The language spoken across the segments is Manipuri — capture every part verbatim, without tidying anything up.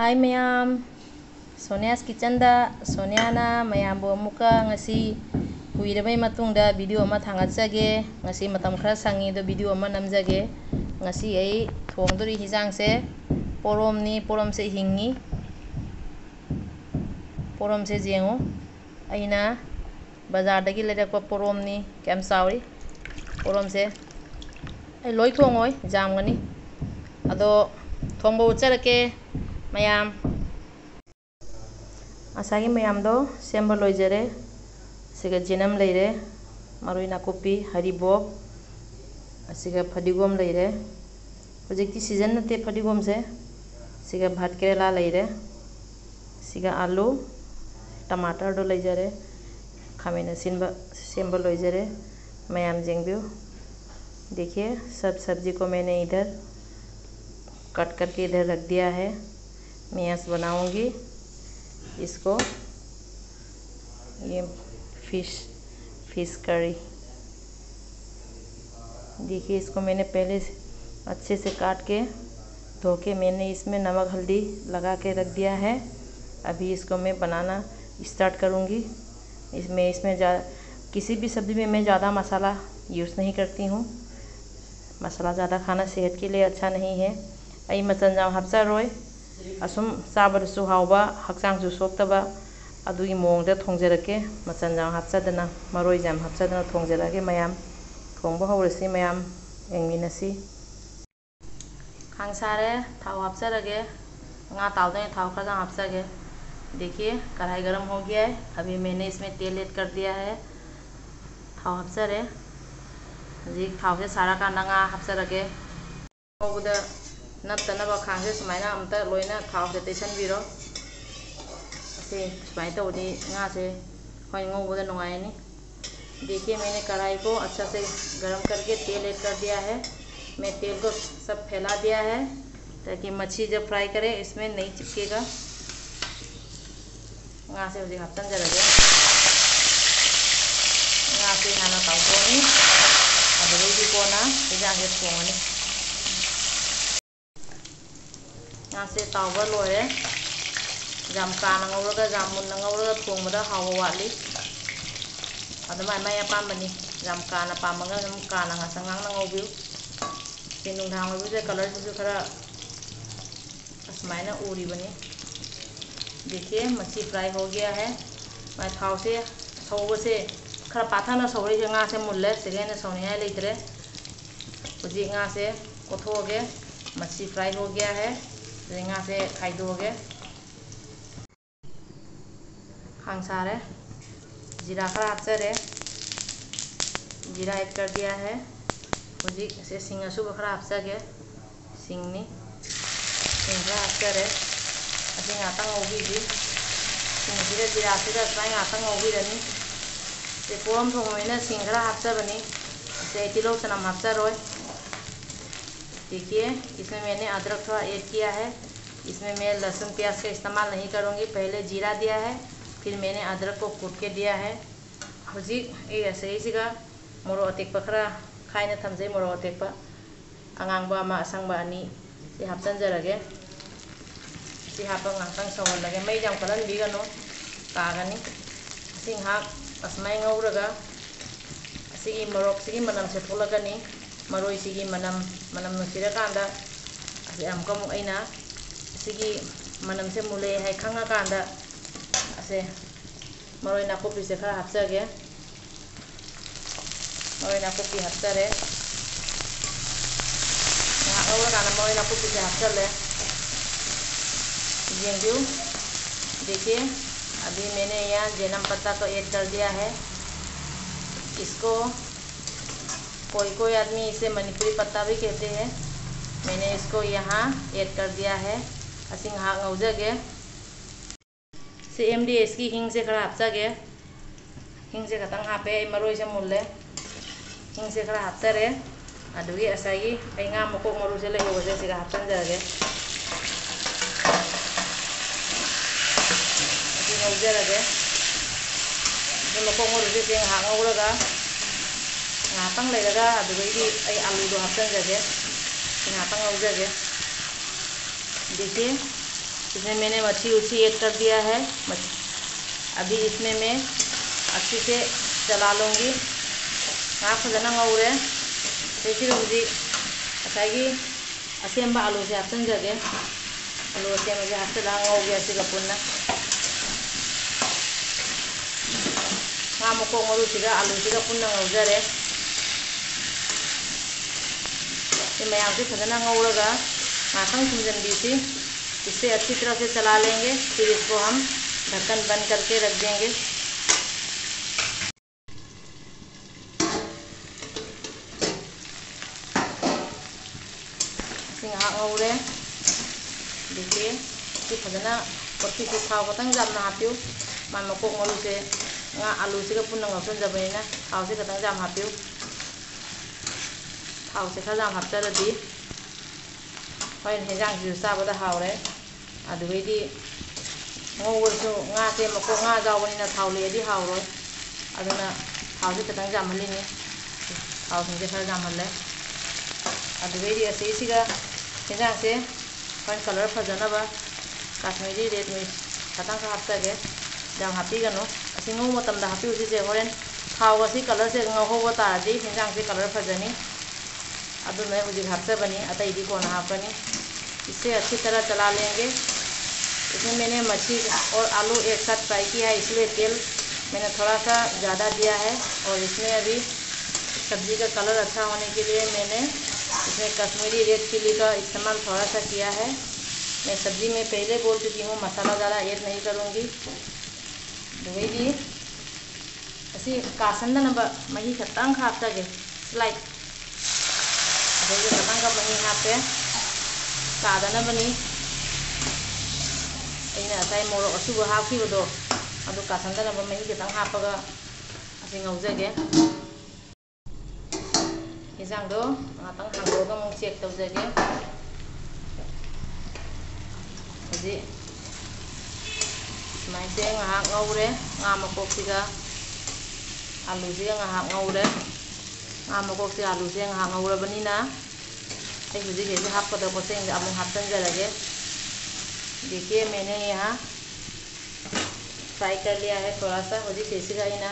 Hi ꯃꯌꯥꯝ, Sonia's Kitchenꯗ ꯁꯣꯅꯤꯌꯥꯅ ꯃꯌꯥꯝꯕꯨ ꯑꯃꯨꯛꯀ ꯉꯁꯤ ꯀꯨꯏꯔꯕꯩ ꯃꯇꯨꯡꯗ video ꯑꯃ ꯊꯥꯡꯒꯠꯆꯒꯦ꯫ ꯉꯁꯤ ꯃꯇꯝ ꯈꯔ ꯁꯪꯉꯤ, ꯑꯗꯣ video ꯑꯃ ꯅꯝꯖꯒꯦ꯫ ꯉꯁꯤ ꯑꯩ ꯊꯣꯡꯗꯣꯔꯤ ꯍꯤꯟꯖꯥꯡꯁꯦ ꯄꯣꯔꯣꯝꯅꯤ꯫ ꯄꯣꯔꯣꯝꯁꯦ ꯍꯤꯡꯉꯤ꯫ ꯄꯣꯔꯣꯝꯁꯦ ꯌꯦꯡꯉꯨ, ꯑꯩꯅ ꯕꯖꯥꯔꯗꯒꯤ ꯂꯩꯔꯛꯄ ꯄꯣꯔꯣꯝꯅꯤ꯫ ꯀꯌꯥꯝ ꯆꯥꯎꯏ ꯄꯣꯔꯣꯝꯁꯦ꯫ ꯑꯩ ꯂꯣꯏ ꯊꯣꯡꯉꯣꯏ, ꯌꯥꯝꯒꯅꯤ꯫ ꯑꯗꯣ ꯊꯣꯡꯕ ꯎꯠꯆꯔꯛꯀꯦ ꯃꯌꯥꯝ꯫ ꯉꯁꯥꯏꯒꯤ ꯃꯌꯥꯝꯗꯣ ꯁꯦꯝꯕ ꯂꯣꯏꯖꯔꯦ꯫ ꯁꯤꯒ ꯖꯤꯅꯝ ꯂꯩꯔꯦ, ꯃꯔꯣꯏ ꯅꯥꯀꯨꯞꯄꯤ, ꯍꯔꯤꯕꯣꯞ, ꯑꯁꯤꯒ ꯐꯗꯤꯒꯣꯝ ꯂꯩꯔꯦ꯫ ꯍꯧꯖꯤꯛꯇꯤ season ꯅꯠꯇꯦ ꯐꯗꯤꯒꯣꯝꯁꯦ꯫ ꯁꯤꯒ ꯚꯥꯠ ꯀꯦꯔꯦꯂꯥ ꯂꯩꯔꯦ꯫ ꯁꯤꯒ ꯑꯥꯂꯨ, ꯇꯃꯥꯇꯔꯗꯣ ꯂꯩꯖꯔꯦ꯫ ꯈꯥꯃꯦꯟ ꯑꯁꯤꯟꯕ ꯁꯦꯝꯕ ꯂꯣꯏꯖꯔꯦ꯫ ꯃꯌꯥꯝ ꯌꯦꯡꯕꯤꯌꯨ꯫ देखिए, सब सब्जी को मैंने इधर कट करके इधर रख दिया है। मैं आज बनाऊंगी इसको, ये फिश, फिश करी। देखिए, इसको मैंने पहले से अच्छे से काट के, धो के मैंने इसमें नमक हल्दी लगा के रख दिया है। अभी इसको मैं बनाना start करूँगी। इसमें, इसमें जा, किसी भी सब्ज़ी में मैं ज़्यादा मसाला use नहीं करती हूँ। मसाला ज़्यादा खाना सेहत के लिए अच्छा नहीं है। ꯑꯩ ꯃꯆꯜ ꯌꯥꯝ ꯍꯥꯞꯆꯔꯣꯏ꯫ ꯑꯁꯨꯝ ꯆꯥꯕꯗꯁꯨ ꯍꯥꯎꯕ, ꯍꯛꯆꯥꯡꯁꯨ ꯁꯣꯛꯇꯕ, ꯑꯗꯨꯒꯤ ꯃꯑꯣꯡꯗ ꯊꯣꯡꯖꯔꯛꯀꯦ꯫ ꯃꯆꯜ ꯌꯥꯝ ꯍꯥꯞꯆꯗꯅ, ꯃꯔꯣꯏ ꯌꯥꯝ ꯍꯥꯞꯆꯗꯅ ꯊꯣꯡꯖꯔꯛꯑꯒꯦ ꯃꯌꯥꯝ꯫ ꯊꯣꯡꯕ ꯍꯧꯔꯁꯤ ꯃꯌꯥꯝ, ꯌꯦꯡꯃꯤꯟꯅꯁꯤ꯫ ꯈꯥꯡ ꯁꯥꯔꯦ, ꯊꯥꯎ ꯍꯥꯞꯆꯔꯒꯦ꯫ ꯉꯥ ꯇꯥꯎꯗꯣꯏꯅ ꯊꯥꯎ ꯈꯔꯗꯪ ꯍꯥꯞꯆꯒꯦ꯫ देखिए, कढ़ाई गरम हो गया है। अभी मैंने इसमें तेल add कर दिया है꯫ ꯊꯥꯎ ꯍꯥꯞꯆꯔꯦ꯫ ꯍꯧꯖꯤꯛ ꯊꯥꯎꯁꯦ ꯁꯥꯔꯀꯥꯟꯗ ꯉꯥ ꯍꯥꯞꯆꯔꯒꯦ꯫ ꯉꯧꯕꯗ ꯅꯞꯇꯅꯕ ꯈꯥꯡꯁꯦ ꯁꯨꯃꯥꯏꯅ ꯑꯝꯇ ꯂꯣꯏꯅ ꯊꯥꯎꯁꯦ ꯇꯩꯁꯟꯕꯤꯔꯣ꯫ ꯑꯁꯤ ꯁꯨꯃꯥꯏꯅ ꯇꯧꯔꯗꯤ ꯉꯥꯁꯦ ꯍꯣꯏ ꯉꯧꯕꯗ ꯅꯨꯡꯉꯥꯏꯔꯅꯤ꯫ देखिए, मैंने कढ़ाई को अच्छा से गर्म करके तेल add कर दिया है। मैं तेल को सब फैला दिया है, ताकि मच्छी जब fry करें, इसमें नहीं चिपकेगा। ꯉꯥꯁꯦ ꯍꯧꯖꯤꯛ ꯍꯥꯞꯆꯤꯟꯖꯔꯒꯦ꯫ ꯉꯥꯁꯦ ꯍꯥꯟꯅ ꯇꯥꯎꯊꯣꯛꯑꯅꯤ, ꯑꯗꯨꯗꯩꯗꯤ ꯀꯣꯟꯅ ꯍꯤꯟꯖꯥꯡꯁꯦ ꯊꯣꯡꯉꯅꯤ꯫ ꯉꯥ ꯉꯥꯁꯦ ꯇꯥꯎꯕ ꯂꯣꯏꯔꯦ꯫ ꯌꯥꯝ ꯀꯥꯅ ꯉꯧꯔꯒ, ꯌꯥꯝ ꯃꯨꯟꯅ ꯉꯧꯔꯒ ꯊꯣꯡꯕꯗ ꯍꯥꯎꯕ ꯋꯥꯠꯂꯤ꯫ ꯑꯗꯨꯃꯥꯏꯅ ꯃꯥꯏ ꯑꯄꯥꯝꯕꯅꯤ꯫ ꯌꯥꯝ ꯀꯥꯅ ꯄꯥꯝꯃꯒꯅ ꯑꯗꯨꯝ ꯀꯥꯅ ꯉꯥꯡꯁꯪ ꯉꯥꯡꯅ ꯉꯧꯕꯤꯌꯨ꯫ ꯁꯤ ꯅꯨꯡꯗꯥꯡ ꯑꯣꯏꯕꯁꯤꯗ colourꯁꯤꯁꯨ ꯈꯔ ꯑꯁꯨꯃꯥꯏꯅ ꯎꯔꯤꯕꯅꯤ꯫ देखिए, मच्छी fry हो गया है꯫ ꯃꯥꯏ ꯊꯥꯎꯁꯦ ꯁꯧꯕꯁꯦ ꯈꯔ ꯄꯥꯊꯅ ꯁꯧꯔꯛꯏꯁꯦ, ꯉꯥꯁꯦ ꯃꯨꯜꯂꯦ꯫ ꯁꯤꯒ ꯍꯦꯟꯅ ꯁꯧꯅꯤꯡꯉꯥꯏ ꯂꯩꯇ꯭ꯔꯦ꯫ ꯍꯧꯖꯤꯛ ꯉꯥꯁꯦ ꯀꯣꯠꯊꯣꯛꯑꯒꯦ꯫ मच्छी fry हो गया है꯫ ꯑꯗꯩ ꯉꯥꯁꯦ ꯈꯥꯏꯗꯣꯛꯑꯒꯦ꯫ ꯈꯥꯡ ꯁꯥꯔꯦ꯫ ꯖꯤꯔꯥ ꯈꯔ ꯍꯥꯞꯆꯔꯦ꯫ जीरा add कर दिया है꯫ ꯍꯧꯖꯤꯛ ꯑꯁꯦ ꯁꯤꯡ ꯑꯁꯨꯕ ꯈꯔ ꯍꯥꯞꯆꯒꯦ꯫ ꯁꯤꯡꯅꯤ꯫ ꯁꯤꯡ ꯈꯔ ꯍꯥꯞꯆꯔꯦ꯫ ꯑꯁꯤ ꯉꯥꯛꯇꯪ ꯉꯧꯕꯤꯁꯤ꯫ ꯁꯤꯡꯁꯤꯒ ꯖꯤꯔꯥꯁꯤꯒ ꯁꯨꯃꯥꯏꯅ ꯉꯥꯛꯇꯪ ꯉꯧꯕꯤꯔꯅꯤ꯫ ꯑꯗꯩ ꯄꯣꯔꯣꯝ ꯊꯣꯡꯕꯅꯤꯅ ꯁꯤꯡ ꯈꯔ ꯍꯥꯞꯆꯕꯅꯤ꯫ ꯑꯗꯩ ꯇꯤꯜꯍꯧ ꯆꯅꯝ ꯍꯥꯞꯆꯔꯣꯏ꯫ देखिए, इसमें मैंने अदरक थोड़ा add किया है। इसमें मैं लहसुन प्याज का इस्तेमाल नहीं करूँगी। पहले जीरा दिया है, फिर मैंने अदरक को कूट के दिया है। ꯍꯧꯖꯤꯛ ꯑꯩ ꯑꯁꯤꯒꯤꯁꯤꯒ ꯃꯣꯔꯣꯛ ꯑꯇꯦꯛꯄ ꯈꯔ ꯈꯥꯏꯅ ꯊꯝꯖꯩ, ꯃꯣꯔꯣꯛ ꯑꯇꯦꯛꯄ ꯑꯉꯥꯡꯕ ꯑꯃ, ꯑꯁꯪꯕ ꯑꯅꯤ, ꯁꯤ ꯍꯥꯞꯆꯤꯟꯖꯔꯒꯦ꯫ ꯁꯤ ꯍꯥꯞꯄ ꯉꯥꯛꯇꯪ ꯁꯧꯍꯜꯂꯒꯦ꯫ ꯃꯩ ꯌꯥꯝ ꯀꯜꯍꯟꯕꯤꯒꯅꯨ, ꯀꯥꯒꯅꯤ꯫ ꯑꯁꯤ ꯉꯥꯏꯍꯥꯛ ꯑꯁꯨꯃꯥꯏꯅ ꯉꯧꯔꯒ ꯑꯁꯤꯒꯤ ꯃꯣꯔꯣꯛꯁꯤꯒꯤ ꯃꯅꯝꯁꯦ ꯊꯣꯛꯂꯛꯀꯅꯤ꯫ ꯃꯔꯣꯏꯁꯤꯒꯤ ꯃꯅꯝ, ꯃꯅꯝ ꯅꯨꯡꯁꯤꯔꯀꯥꯟꯗ ꯑꯁꯤ ꯑꯃꯨꯛꯀ ꯑꯃꯨꯛ ꯑꯩꯅ ꯑꯁꯤꯒꯤ ꯃꯅꯝꯁꯦ ꯃꯨꯜꯂꯛꯑꯦ ꯍꯥꯏ ꯈꯪꯉꯀꯥꯟꯗ ꯑꯁꯦ ꯃꯔꯣꯏ ꯅꯥꯀꯨꯞꯄꯤꯁꯦ ꯈꯔ ꯍꯥꯞꯆꯒꯦ꯫ ꯃꯔꯣꯏ ꯅꯥꯀꯨꯞꯄꯤ ꯍꯥꯞꯆꯔꯦ꯫ ꯉꯥꯏꯍꯥꯛ ꯉꯧꯔꯀꯥꯟꯗ ꯃꯔꯣꯏ ꯅꯥꯀꯨꯞꯄꯤꯁꯦ ꯍꯥꯞꯆꯜꯂꯦ꯫ ꯌꯦꯡꯕꯤꯌꯨ, देखिए, अभी मैंने यहाँ जैनम पत्ता को add कर दिया है। इसको कोई कोई आदमी इसे मणिपुरी पत्ता भी कहते हैं। मैंने इसको यहाँ add कर दिया है। ꯑꯁꯤ ꯉꯥꯏꯍꯥꯛ ꯉꯧꯖꯒꯦ꯫ ꯁꯤ ꯑꯦꯝ ꯗꯤ ꯑꯦꯁꯀꯤ ꯍꯤꯡꯁꯦ ꯈꯔ ꯍꯥꯞꯆꯒꯦ꯫ ꯍꯤꯡꯁꯦ ꯈꯇꯪ ꯍꯥꯞꯄꯦ꯫ ꯑꯩ ꯃꯔꯣꯏꯁꯦ ꯃꯨꯜꯂꯦ꯫ ꯍꯤꯡꯁꯦ ꯈꯔ ꯍꯥꯞꯆꯔꯦ꯫ ꯑꯗꯨꯒꯤ ꯉꯁꯥꯏꯒꯤ ꯑꯩ ꯉꯥ ꯃꯀꯣꯛ ꯃꯔꯨꯁꯦ ꯂꯩꯍꯧꯕꯁꯦ ꯁꯤꯒ ꯍꯥꯞꯆꯤꯟꯖꯔꯒꯦ꯫ ꯑꯁꯤ ꯉꯧꯖꯔꯒꯦ꯫ ꯑꯗꯨ ꯃꯀꯣꯛ ꯃꯔꯨꯁꯦ ꯁꯤ ꯉꯥꯏꯍꯥꯛ ꯉꯧꯔꯒ, ꯉꯥꯏꯍꯥꯛꯇꯪ ꯂꯩꯔꯒ ꯑꯗꯨꯗꯩꯗꯤ ꯑꯩ ꯑꯂꯨꯗꯣ ꯍꯥꯞꯆꯤꯟꯖꯒꯦ꯫ ꯁꯤ ꯉꯥꯏꯍꯥꯛꯇꯪ ꯉꯧꯖꯒꯦ꯫ देखिए, इसमें मैंने मच्छी उच्छी ऐड कर दिया है। मछ-, अभी इसमें मैं अच्छे से चला लूँगी। ꯉꯥꯏꯍꯥꯛ ꯐꯖꯅ ꯉꯧꯔꯦ꯫ ꯁꯤꯗꯩꯁꯤꯗ ꯍꯧꯖꯤꯛ ꯉꯁꯥꯏꯒꯤ ꯑꯁꯦꯝꯕ ꯑꯂꯨꯁꯦ ꯍꯥꯞꯆꯤꯟꯖꯒꯦ꯫ ꯑꯂꯨ ꯑꯁꯦꯝꯕꯁꯦ ꯍꯥꯞꯆꯤꯜꯂꯒ ꯉꯧꯒꯦ ꯑꯁꯤꯒ ꯄꯨꯟꯅ꯫ ꯉꯥ ꯃꯀꯣꯛ ꯃꯔꯨꯁꯤꯒ ꯑꯂꯨꯁꯤꯒ ꯄꯨꯟꯅ ꯉꯧꯖꯔꯦ꯫ ꯁꯤ ꯃꯌꯥꯝꯁꯤ ꯐꯖꯅ ꯉꯧꯔꯒ ꯉꯥꯏꯍꯥꯛꯇꯪ ꯊꯨꯝꯖꯤꯟꯕꯤꯁꯤ꯫ इससे अच्छी तरह से चला लेंगे। फिर इसको हम ढक्कन बंद करके रख देंगे। ꯁꯤ ꯉꯥꯏꯍꯥꯛ ꯉꯧꯔꯦ꯫ ꯑꯗꯒꯤ ꯁꯤ ꯐꯖꯅ ꯀꯣꯠꯄꯤꯁꯤ, ꯊꯥꯎ ꯈꯤꯇꯪ ꯌꯥꯝꯅ ꯍꯥꯞꯄꯤꯌꯨ꯫ ꯃꯥ ꯃꯀꯣꯛ ꯃꯔꯨꯁꯦ ꯉꯥ ꯑꯂꯨꯁꯤꯒ ꯄꯨꯟꯅ ꯉꯧꯁꯟꯖꯕꯅꯤꯅ ꯊꯥꯎꯁꯦ ꯈꯤꯇꯪ ꯌꯥꯝ ꯍꯥꯞꯄꯤꯌꯨ꯫ ꯊꯥꯎꯁꯦ ꯈꯔ ꯌꯥꯝ ꯍꯥꯞꯆꯔꯗꯤ ꯍꯣꯔꯦꯟ ꯍꯦꯟꯖꯥꯡꯁꯤꯁꯨ ꯆꯥꯕꯗ ꯍꯥꯎꯔꯦ꯫ ꯑꯗꯨꯗꯩꯗꯤ ꯉꯧꯕꯗꯁꯨ ꯉꯥꯁꯦ ꯃꯀꯣꯛ ꯉꯥ ꯌꯥꯎꯕꯅꯤꯅ ꯊꯥꯎ ꯂꯩꯔꯗꯤ ꯍꯥꯎꯔꯣꯏ꯫ ꯑꯗꯨꯅ ꯊꯥꯎꯁꯦ ꯈꯤꯇꯪ ꯌꯥꯝꯍꯜꯂꯤꯅꯤ꯫ ꯊꯥꯎꯁꯤꯡꯁꯦ ꯈꯔ ꯌꯥꯝꯍꯜꯂꯦ꯫ ꯑꯗꯨꯗꯩꯗꯤ ꯑꯁꯤꯁꯤꯒ ꯍꯦꯟꯖꯥꯡꯁꯦ ꯍꯣꯔꯦꯟ ꯀꯂꯔ ꯐꯖꯅꯕ ꯀꯥꯁꯃꯤꯔꯤ ꯔꯦꯗ ꯃꯤꯔꯆ ꯈꯇꯪꯈꯛ ꯍꯥꯞꯆꯒꯦ꯫ ꯌꯥꯝ ꯍꯥꯞꯄꯤꯒꯅꯨ꯫ ꯑꯁꯤ ꯉꯧꯕ ꯃꯇꯝꯗ ꯍꯥꯞꯄꯤꯌꯨ꯫ ꯁꯤꯁꯦ ꯍꯣꯔꯦꯟ ꯊꯥꯎ ꯑꯁꯤ ꯀꯂꯔꯁꯦ ꯉꯧꯍꯧꯕ ꯇꯥꯔꯗꯤ ꯍꯦꯟꯖꯥꯡꯁꯦ ꯀꯂꯔ ꯐꯖꯅꯤ꯫ ꯑꯗꯨꯅ ꯑꯩ ꯍꯧꯖꯤꯛ ꯍꯥꯞꯆꯕꯅꯤ, ꯑꯇꯩꯗꯤ ꯀꯣꯟꯅ ꯍꯥꯞꯀꯅꯤ꯫ इससे अच्छी तरह चला लेंगे। इसमें मैंने मछली और आलू एक साथ फ्राई किया है, इसलिए तेल मैंने थोड़ा सा ज़्यादा दिया है। और इसमें अभी सब्ज़ी का कलर अच्छा होने के लिए मैंने इसमें कश्मीरी रेड चिली का इस्तेमाल थोड़ा सा किया है। मैं सब्ज़ी में पहले बोल चुकी हूँ, मसाला ज़्यादा ऐड नहीं करूँगी। ꯑꯗꯨꯗꯩꯗꯤ ꯑꯁꯤ ꯀꯥꯁꯟꯗꯅꯕ ꯃꯍꯤ ꯈꯛꯇꯪ ꯍꯥꯞꯆꯒꯦ, ꯁ꯭ꯂꯥꯏꯠ꯫ ꯑꯗꯩꯗꯤ ꯈꯛꯇꯪꯒ ꯃꯍꯤ ꯍꯥꯞꯄꯦ, ꯀꯥꯗꯅꯕꯅꯤ꯫ ꯑꯩꯅ ꯉꯁꯥꯏ ꯃꯣꯔꯣꯛ ꯑꯁꯨꯕ ꯍꯥꯞꯈꯤꯕꯗꯣ, ꯑꯗꯨ ꯀꯥꯁꯟꯗꯅꯕ ꯃꯍꯤ ꯈꯤꯇꯪ ꯍꯥꯞꯄꯒ ꯑꯁꯤ ꯉꯧꯖꯒꯦ꯫ ꯌꯦꯟꯁꯥꯡꯗꯣ ꯉꯥꯛꯇꯪ ꯍꯥꯡꯗꯣꯛꯑꯒ ꯑꯃꯨꯛ ꯆꯦꯛ ꯇꯧꯖꯒꯦ꯫ ꯍꯧꯖꯤꯛ ꯁꯨꯃꯥꯏꯁꯦ ꯉꯥꯏꯍꯥꯛ ꯉꯧꯔꯦ, ꯉꯥ ꯃꯀꯣꯛꯁꯤꯒ ꯑꯂꯨꯁꯤꯒ ꯉꯥꯏꯍꯥꯛ ꯉꯧꯔꯦ꯫ ꯉꯥ ꯃꯀꯣꯛꯁꯦ ꯑꯂꯨꯁꯦ ꯉꯥꯏꯍꯥꯛ ꯉꯧꯔꯕꯅꯤꯅ ꯑꯩ ꯍꯧꯖꯤꯛ ꯍꯧꯖꯤꯛ ꯍꯥꯞꯀꯗꯕ ꯄꯣꯠꯆꯩꯁꯤꯡꯁꯦ ꯑꯃꯨꯛ ꯍꯥꯞꯆꯤꯟꯖꯔꯒꯦ꯫ देखिए, मैंने यहाँ फ्राई कर लिया है थोड़ा सा। ꯍꯧꯖꯤꯛꯁꯦ ꯁꯤꯒ ꯑꯩꯅ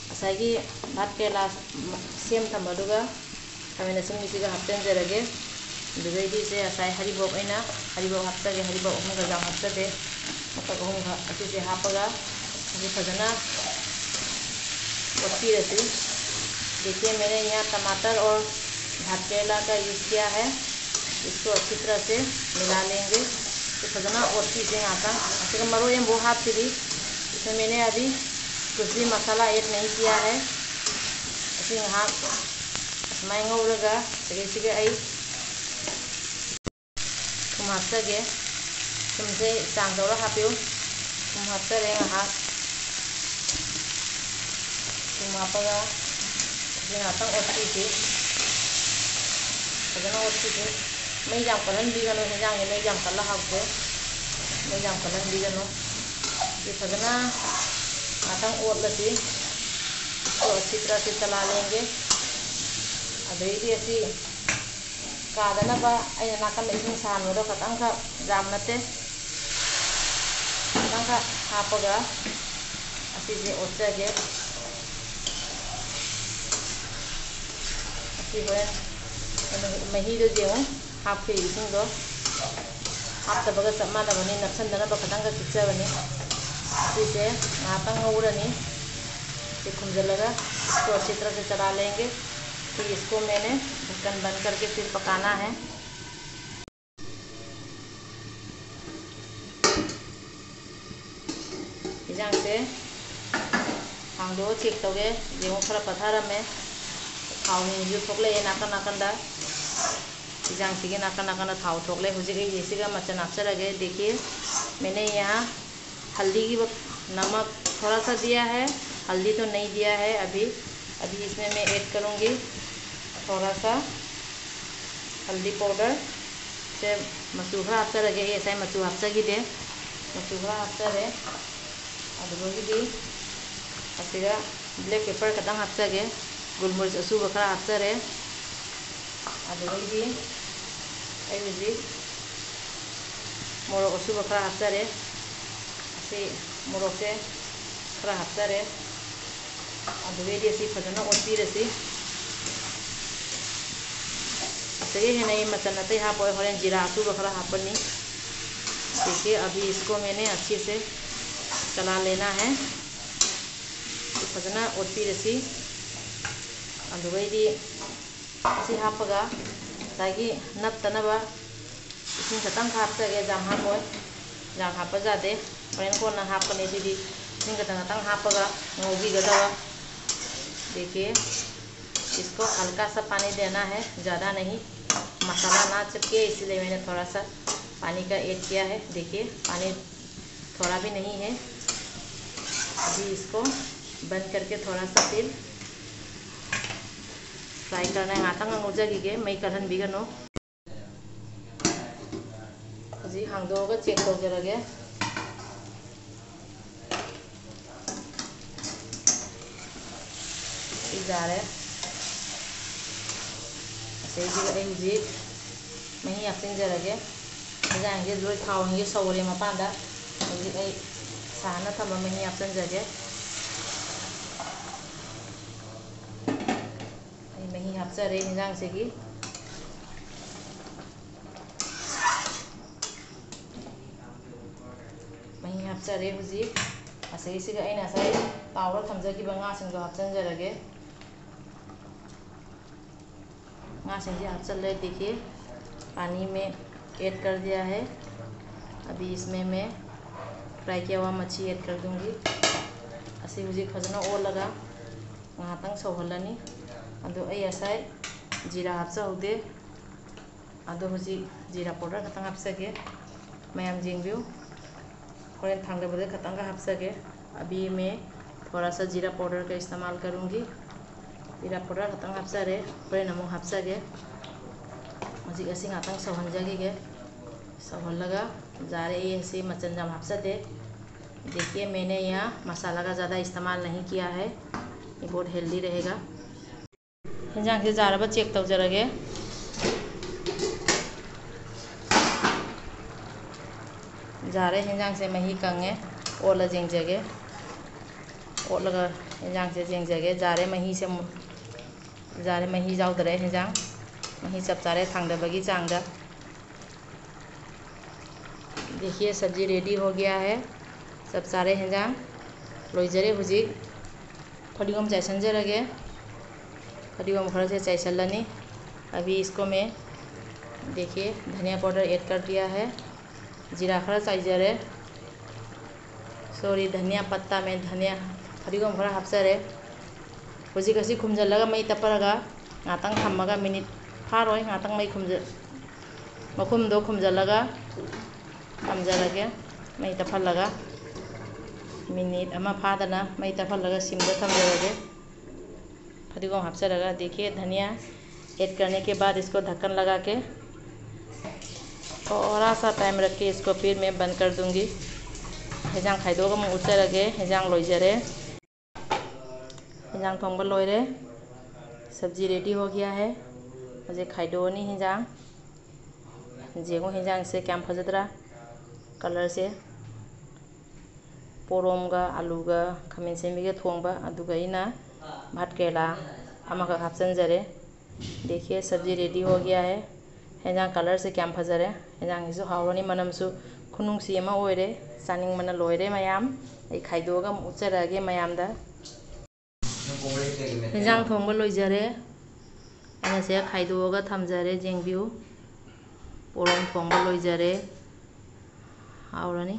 ꯉꯁꯥꯏꯒꯤ ꯚꯥꯠ ꯀꯦꯔꯦꯂꯥ ꯁꯦꯝ ꯊꯝꯕꯗꯨꯒ ꯈꯥꯃꯦꯟ ꯑꯁꯤꯟꯕꯤꯁꯤꯒ ꯍꯥꯞꯆꯤꯟꯖꯔꯒꯦ꯫ ꯑꯗꯨꯗꯩꯗꯤ ꯁꯦ ꯉꯁꯥꯏ ꯍꯔꯤꯕꯣꯞ, ꯑꯩꯅ ꯍꯔꯤꯕꯣꯞ ꯍꯥꯞꯆꯒꯦ꯫ ꯍꯔꯤꯕꯣꯞ ꯑꯍꯨꯝꯒ ꯌꯥꯝ ꯍꯥꯞꯆꯗꯦ, ꯃꯀꯛ ꯑꯍꯨꯝꯒ꯫ ꯑꯁꯤꯁꯦ ꯍꯥꯞꯄꯒ ꯑꯁꯤ ꯐꯖꯅ ꯑꯣꯠꯄꯤꯔꯁꯤ꯫ देखिए, मैंने यहाँ टमाटर और भात करेला का यूज़ किया है। इसको अच्छी तरह से मिला लेंगे꯫ ꯁꯤ ꯐꯖꯅ ꯑꯣꯠꯄꯤꯁꯦ ꯉꯥꯛꯇꯪ꯫ ꯑꯗꯨꯒ ꯃꯔꯣꯏ ꯑꯃꯐꯥꯎ ꯍꯥꯞꯇ꯭ꯔꯤ꯫ इसमें मैंने अभी कुछ भी मसाला ऐड नहीं किया है꯫ ꯑꯁꯤ ꯉꯥꯏꯍꯥꯛ ꯑꯁꯨꯃꯥꯏꯅ ꯉꯧꯔꯒ ꯁꯤꯒꯩꯁꯤꯒ ꯑꯩ ꯊꯨꯝ ꯍꯥꯞꯆꯒꯦ꯫ ꯊꯨꯝꯁꯦ ꯆꯥꯡ ꯇꯧꯔ ꯍꯥꯞꯄꯤꯌꯨ꯫ ꯊꯨꯝ ꯍꯥꯞꯆꯔꯦ ꯉꯥꯏꯍꯥꯛ꯫ ꯊꯨꯝ ꯍꯥꯞꯄꯒ ꯁꯤ ꯉꯥꯛꯇꯪ ꯑꯣꯠꯄꯤꯁꯤ꯫ ꯐꯖꯅ ꯑꯣꯠꯄꯤꯁꯤ꯫ ꯃꯩ ꯌꯥꯝ ꯀꯜꯍꯟꯕꯤꯒꯅꯨ, ꯍꯦꯟꯖꯥꯡꯁꯦ ꯃꯩ ꯌꯥꯝ ꯀꯜꯂ ꯍꯥꯎꯇꯦ꯫ ꯃꯩ ꯌꯥꯝ ꯀꯜꯍꯟꯕꯤꯒꯅꯨ꯫ ꯁꯤ ꯐꯖꯅ ꯉꯥꯛꯇꯪ ꯑꯣꯠꯂꯁꯤ꯫ इसको अच्छी तरह से चला लेंगे꯫ ꯑꯗꯩꯗꯤ ꯑꯁꯤ ꯀꯥꯗꯅꯕ ꯑꯩꯅ ꯅꯥꯀꯟꯗ ꯏꯁꯤꯡ ꯁꯥꯍꯟꯕꯗꯣ ꯈꯇꯪꯈꯛ, ꯌꯥꯝ ꯅꯠꯇꯦ, ꯈꯇꯪꯈꯛ ꯍꯥꯞꯄꯒ ꯑꯁꯤꯁꯦ ꯑꯣꯠꯆꯒꯦ꯫ ꯑꯁꯤ ꯍꯣꯔꯦꯟ ꯃꯍꯤꯗꯣ ꯌꯦꯡꯉꯨ, ꯍꯥꯞꯈ꯭ꯔꯤ ꯏꯁꯤꯡꯗꯣ꯫ ꯍꯥꯞꯇꯕꯒ ꯆꯞ ꯃꯥꯟꯅꯕꯅꯤ, ꯅꯞꯁꯟꯗꯅꯕ ꯈꯇꯪꯈꯛ ꯈꯤꯛꯆꯕꯅꯤ꯫ ꯑꯁꯤꯁꯦ ꯉꯥꯏꯍꯥꯛꯇꯪ ꯉꯧꯔꯅꯤ꯫ ꯁꯤ ꯈꯨꯝꯖꯤꯜꯂꯒ इसको अच्छी तरह से चला लेंगे। फिर इसको मैंने ढक्कन बंद करके फिर पकाना है। ꯏꯟꯖꯥꯡꯁꯦ ꯍꯥꯡꯗꯣꯛꯑ ꯆꯦꯛ ꯇꯧꯒꯦ꯫ ꯌꯦꯡꯉꯨ, ꯈꯔ ꯄꯠꯊꯔꯝꯃꯦ꯫ ꯊꯥꯎ ꯍꯤꯡꯁꯨ ꯊꯣꯛꯂꯛꯑꯦ ꯅꯥꯀꯟ ꯅꯥꯀꯟꯗ꯫ ꯏꯟꯖꯥꯡꯁꯤꯒꯤ ꯅꯥꯀꯟ ꯅꯥꯀꯟꯗ ꯊꯥꯎ ꯊꯣꯛꯂꯦ꯫ ꯍꯧꯖꯤꯛ ꯑꯩ ꯁꯤꯒ ꯃꯆꯜ ꯍꯥꯞꯆꯔꯒꯦ꯫ देखिए, मैंने यहाँ हल्दी की ब-, नमक थोड़ा सा दिया है, हल्दी तो नहीं दिया है अभी। अभी इसमें मैं ऐड करूँगी थोड़ा सा हल्दी पाउडर। ꯁꯦ ꯃꯆꯨ ꯈꯔ ꯍꯥꯞꯆꯔꯒꯦ꯫ ꯑꯩ ꯉꯁꯥꯏ ꯃꯆꯨ ꯍꯥꯞꯆꯈꯤꯗꯦ꯫ ꯃꯆꯨ ꯈꯔ ꯍꯥꯞꯆꯔꯦ꯫ ꯑꯗꯨꯗꯒꯤꯗꯤ ꯑꯁꯤꯗ black pepper ꯈꯛꯇꯪ ꯍꯥꯞꯆꯒꯦ꯫ ꯒꯨꯜ ꯃꯨꯔꯤꯁ ꯑꯁꯨꯕ ꯈꯔ ꯍꯥꯞꯆꯔꯦ꯫ ꯑꯗꯨꯗꯒꯤꯗꯤ ꯑꯩ ꯍꯧꯖꯤꯛ ꯃꯣꯔꯣꯛ ꯑꯁꯨꯕ ꯈꯔ ꯍꯥꯞꯆꯔꯦ꯫ ꯑꯁꯤ ꯃꯣꯔꯣꯛꯁꯦ ꯈꯔ ꯍꯥꯞꯆꯔꯦ꯫ ꯑꯗꯨꯗꯩꯗꯤ ꯑꯁꯤ ꯐꯖꯅ ꯑꯣꯠꯄꯤꯔꯁꯤ꯫ ꯑꯁꯤꯗꯒꯤ ꯍꯦꯟꯅ ꯑꯩ ꯃꯆꯜ ꯑꯇꯩ ꯍꯥꯞꯄꯣꯏ, ꯍꯣꯔꯦꯟ ꯖꯤꯔꯥ ꯑꯁꯨꯕ ꯈꯔ ꯍꯥꯞꯄꯅꯤ꯫ देखिए, अभी इसको मैंने अच्छे से चला लेना है꯫ ꯐꯖꯅ ꯑꯣꯠꯄꯤꯔꯁꯤ꯫ ꯑꯗꯨꯗꯩꯗꯤ ꯑꯁꯤ ꯍꯥꯞꯄꯒ ꯉꯁꯥꯏꯒꯤ ꯅꯞꯇꯅꯕ ꯏꯁꯤꯡ ꯈꯤꯇꯪ ꯍꯥꯞꯆꯒꯦ, ꯌꯥꯝ ꯍꯥꯞꯄꯣꯏ꯫ ꯌꯥꯝ ꯍꯥꯞꯄ ꯌꯥꯗꯦ, ꯍꯣꯔꯦꯟ ꯀꯣꯟꯅ ꯍꯥꯞꯀꯅꯤ꯫ ꯑꯗꯨꯗꯤ ꯏꯁꯤꯡ ꯈꯤꯇꯪ ꯈꯤꯇꯪ ꯍꯥꯞꯄꯒ ꯉꯧꯕꯤꯒꯗꯕ꯫ देखिए, इसको हल्का सा पानी देना है, ज़्यादा नहीं, मसाला ना चिपके, इसलिए मैंने थोड़ा सा पानी का ऐड किया है। देखिए, पानी थोड़ा भी नहीं है। अभी इसको बंद करके थोड़ा सा फिर फ्राई करना है। ꯉꯥꯛꯇꯪ ꯉꯧꯖꯈꯤꯒꯦ, ꯃꯩ ꯀꯜꯍꯟꯕꯤꯒꯅꯨ꯫ ꯍꯧꯖꯤꯛ ꯍꯥꯡꯗꯣꯛꯑꯒ ꯆꯦꯛ ꯇꯧꯖꯔꯒꯦ꯫ ꯁꯤ ꯌꯥꯔꯦ꯫ ꯑꯁꯤꯁꯤꯗ ꯑꯩ ꯍꯧꯖꯤꯛ ꯃꯍꯤ ꯍꯥꯞꯆꯤꯟꯖꯔꯒꯦ꯫ ꯌꯦꯟꯖꯥꯡꯁꯦ ꯂꯣꯏ ꯊꯥꯎ ꯍꯩꯒꯦ ꯁꯧꯔꯦ ꯃꯄꯥꯟꯗ꯫ ꯍꯧꯖꯤꯛ ꯑꯩ ꯁꯥꯍꯟꯅ ꯊꯝꯕ ꯃꯍꯤ ꯍꯥꯞꯆꯤꯟꯖꯒꯦ꯫ ꯑꯩ ꯃꯍꯤ ꯍꯥꯞꯆꯔꯦ ꯌꯦꯟꯖꯥꯡꯁꯤꯒꯤ꯫ ꯃꯍꯤ ꯍꯥꯞꯆꯔꯦ ꯍꯧꯖꯤꯛ꯫ ꯑꯁꯤꯒꯤꯁꯤꯒ ꯑꯩꯅ ꯉꯁꯥꯏ ꯇꯥꯎꯔ ꯊꯝꯖꯈꯤꯕ ꯉꯥꯁꯤꯡꯗꯣ ꯍꯥꯞꯆꯤꯟꯖꯔꯒꯦ꯫ ꯉꯥꯁꯤꯡꯁꯦ ꯍꯥꯞꯆꯤꯜꯂꯦ꯫ देखिए, पानी में ऐड कर दिया है। अभी इसमें मैं फ्राई किया हुआ मच्छी ऐड कर दूंगी। ꯑꯁꯤ ꯍꯧꯖꯤꯛ ꯐꯖꯅ ꯑꯣꯜꯂꯒ ꯉꯥꯏꯍꯥꯛꯇꯪ ꯁꯧꯍꯜꯂꯅꯤ꯫ ꯑꯗꯣ ꯑꯩ ꯉꯁꯥꯏ ꯖꯤꯔꯥ ꯍꯥꯞꯆꯍꯧꯗꯦ꯫ ꯑꯗꯣ ꯍꯧꯖꯤꯛ ꯖꯤꯔꯥ ꯄꯥꯎꯗꯔ ꯈꯛꯇꯪ ꯍꯥꯞꯆꯒꯦ꯫ ꯃꯌꯥꯝ ꯌꯦꯡꯕꯤꯌꯨ꯫ ꯍꯣꯔꯦꯟ ꯊꯥꯡꯗꯕꯗ ꯈꯛꯇꯪꯒ ꯍꯥꯞꯆꯒꯦ꯫ अभी मैं थोड़ा सा जीरा पाउडर का इस्तेमाल करूँगी। ꯖꯤꯔꯥ ꯄꯥꯎꯗꯔ ꯈꯛꯇꯪ ꯍꯥꯞꯆꯔꯦ, ꯍꯣꯔꯦꯟ ꯑꯃꯨꯛ ꯍꯥꯞꯆꯒꯦ꯫ ꯍꯧꯖꯤꯛ ꯑꯁꯤ ꯉꯥꯛꯇꯪ ꯁꯧꯍꯟꯖꯈꯤꯒꯦ꯫ ꯁꯧꯍꯜꯂꯒ ꯌꯥꯔꯦ, ꯑꯩ ꯑꯁꯤ ꯃꯆꯜ ꯌꯥꯝ ꯍꯥꯞꯆꯗꯦ꯫ देखिए, मैंने यहाँ मसाला का ज़्यादा इस्तेमाल नहीं किया है, ये बहुत हेल्दी रहेगा। ꯌꯦꯟꯖꯥꯡꯁꯦ ꯌꯥꯔꯕ ꯆꯦꯛ ꯇꯧꯖꯔꯒꯦ꯫ ꯌꯥꯔꯦ, ꯍꯦꯟꯖꯥꯡꯁꯦ ꯃꯍꯤ ꯀꯪꯉꯦ꯫ ꯑꯣꯠꯂ ꯌꯦꯡꯖꯒꯦ꯫ ꯑꯣꯠꯂꯒ ꯍꯦꯟꯖꯥꯡꯁꯦ ꯌꯦꯡꯖꯒꯦ꯫ ꯌꯥꯔꯦ, ꯃꯍꯤꯁꯦ ꯑꯃꯨꯛ ꯌꯥꯔꯦ, ꯃꯍꯤ ꯌꯥꯎꯗꯔꯦ ꯍꯦꯟꯖꯥꯡ꯫ ꯃꯍꯤ ꯆꯞ ꯆꯥꯔꯦ ꯊꯥꯡꯗꯕꯒꯤ ꯆꯥꯡꯗ꯫ देखिए, सब्जी रेडी हो गया है꯫ ꯆꯞ ꯆꯥꯔꯦ ꯍꯦꯟꯖꯥꯡ꯫ ꯂꯣꯏꯖꯔꯦ ꯍꯧꯖꯤꯛ꯫ ꯐꯗꯤꯒꯣꯝ ꯆꯥꯏꯁꯟꯖꯔꯒꯦ꯫ ꯐꯗꯤꯒꯣꯝ ꯈꯔꯁꯦ ꯆꯥꯏꯁꯜꯂꯅꯤ꯫ अभी इसको मैं, देखिए, धनिया पाउडर ऐड कर दिया है। ꯖꯤꯔꯥ ꯈꯔ ꯆꯥꯏꯖꯔꯦ꯫ ꯁꯣꯔꯤ, ꯙꯅꯤꯌꯥ ꯄꯠꯇꯥ ꯃꯦ ꯙꯅꯤꯌꯥ꯫ ꯐꯗꯤꯒꯣꯝ ꯈꯔ ꯍꯥꯞꯆꯔꯦ꯫ ꯍꯧꯖꯤꯛ ꯑꯁꯤ ꯈꯨꯝꯖꯤꯜꯂꯒ ꯃꯩ ꯇꯞꯄꯔꯒ ꯉꯥꯛꯇꯪ ꯊꯝꯃꯒ, ꯃꯤꯅꯤꯠ ꯐꯥꯔꯣꯏ, ꯉꯥꯛꯇꯪ ꯃꯩ ꯈꯨꯝꯖ-, ꯃꯈꯨꯝꯗꯣ ꯈꯨꯝꯖꯤꯜꯂꯒ ꯊꯝꯖꯔꯒꯦ꯫ ꯃꯩ ꯇꯞꯍꯜꯂꯒ ꯃꯤꯅꯤꯠ ꯑꯃ ꯐꯥꯗꯅ ꯃꯩ ꯇꯞꯍꯜꯂꯒ ꯁꯤꯝꯗ ꯊꯝꯖꯔꯒꯦ꯫ ꯐꯗꯤꯒꯣꯝ ꯍꯥꯞꯆꯔꯒ, देखिए, धनिया ऐड करने के बाद इसको ढक्कन लगा के थोड़ा सा टाइम रख के इसको फिर मैं बंद कर दूंगी। ꯍꯦꯟꯖꯥꯡ ꯈꯥꯏꯗꯣꯛꯑꯒ ꯑꯃꯨꯛ ꯎꯠꯆꯔꯒꯦ꯫ ꯍꯦꯟꯖꯥꯡ ꯂꯣꯏꯖꯔꯦ꯫ ꯍꯦꯟꯖꯥꯡ ꯊꯣꯡꯕ ꯂꯣꯏꯔꯦ꯫ सब्जी रेडी हो गया है꯫ ꯍꯧꯖꯤꯛ ꯈꯥꯏꯗꯣꯛꯑꯅꯤ ꯍꯦꯟꯖꯥꯡ꯫ ꯌꯦꯡꯉꯨ ꯍꯦꯟꯖꯥꯡꯁꯦ ꯀꯌꯥꯝ ꯐꯖꯗ꯭ꯔꯥ? ꯀꯂꯔꯁꯦ꯫ ꯄꯣꯔꯣꯝꯒ ꯑꯂꯨꯒ ꯈꯥꯃꯦꯟ ꯑꯁꯤꯟꯕꯤꯒ ꯊꯣꯡꯕ, ꯑꯗꯨꯒ ꯑꯩꯅ ꯚꯥꯠ ꯀꯦꯔꯦꯂꯥ ꯑꯃꯈꯛ ꯍꯥꯞꯆꯤꯟꯖꯔꯦ꯫ देखिए, सब्जी रेडी हो गया है꯫ ꯍꯦꯟꯖꯥꯡ ꯀꯂꯔꯁꯦ ꯀꯌꯥꯝ ꯐꯖꯔꯦ꯫ ꯍꯦꯟꯖꯥꯡꯁꯤꯁꯨ ꯍꯥꯎꯔꯅꯤ, ꯃꯅꯝꯁꯨ ꯈꯨꯅꯨꯡꯁꯤ ꯑꯃ ꯑꯣꯏꯔꯦ꯫ ꯆꯥꯅꯤꯡꯕꯅ ꯂꯣꯏꯔꯦ ꯃꯌꯥꯝ꯫ ꯑꯩ ꯈꯥꯏꯗꯣꯛꯑꯒ ꯑꯃꯨꯛ ꯎꯠꯆꯔꯛꯑꯒꯦ ꯃꯌꯥꯝꯗ꯫ ꯍꯦꯟꯖꯥꯡ ꯊꯣꯡꯕ ꯂꯣꯏꯖꯔꯦ꯫ ꯑꯩꯅ ꯁꯦ ꯈꯥꯏꯗꯣꯛꯑꯒ ꯊꯝꯖꯔꯦ, ꯌꯦꯡꯕꯤꯌꯨ꯫ ꯄꯣꯔꯣꯝ ꯊꯣꯡꯕ ꯂꯣꯏꯖꯔꯦ꯫ ꯍꯥꯎꯔꯅꯤ꯫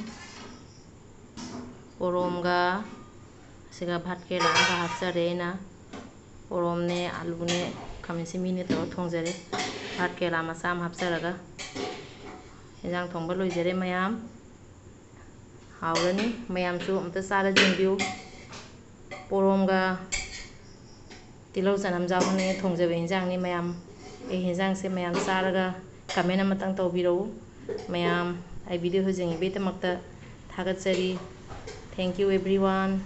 ꯄꯣꯔꯣꯝꯒ ꯑꯁꯤꯒ ꯚꯥꯠ ꯀꯦꯔꯦꯂꯥ ꯑꯃꯒ ꯍꯥꯞꯆꯔꯦ ꯑꯩꯅ꯫ ꯄꯣꯔꯣꯝꯅꯦ, ꯑꯂꯨꯅꯦ, ꯈꯥꯃꯦꯟ ꯑꯁꯤꯟꯕꯤꯅꯦ ꯇꯧꯔꯒ ꯊꯣꯡꯖꯔꯦ꯫ ꯚꯥꯠ ꯀꯦꯔꯦꯂꯥ ꯃꯆꯥ ꯑꯃ ꯍꯥꯞꯆꯔꯒ ꯍꯦꯟꯖꯥꯡ ꯊꯣꯡꯕ ꯂꯣꯏꯖꯔꯦ ꯃꯌꯥꯝ꯫ ꯍꯥꯎꯔꯅꯤ꯫ ꯃꯌꯥꯝꯁꯨ ꯑꯝꯇ ꯆꯥꯔ ꯌꯦꯡꯕꯤꯌꯨ꯫ ꯄꯣꯔꯣꯝꯒ ꯇꯤꯜꯍꯧ ꯆꯅꯝ ꯌꯥꯎꯗꯅ ꯊꯣꯡꯖꯕ ꯍꯦꯟꯖꯥꯡꯅꯤ ꯃꯌꯥꯝ꯫ ꯑꯩ ꯍꯦꯟꯖꯥꯡꯁꯦ ꯃꯌꯥꯝ ꯆꯥꯔꯒ comment ꯑꯃꯇꯪ ꯇꯧꯕꯤꯔꯛꯎ꯫ ꯃꯌꯥꯝ ꯑꯩ video ꯌꯦꯡꯕꯤꯕꯒꯤꯗꯃꯛꯇ ꯊꯥꯒꯠꯆꯔꯤ꯫ Thank you everyone꯫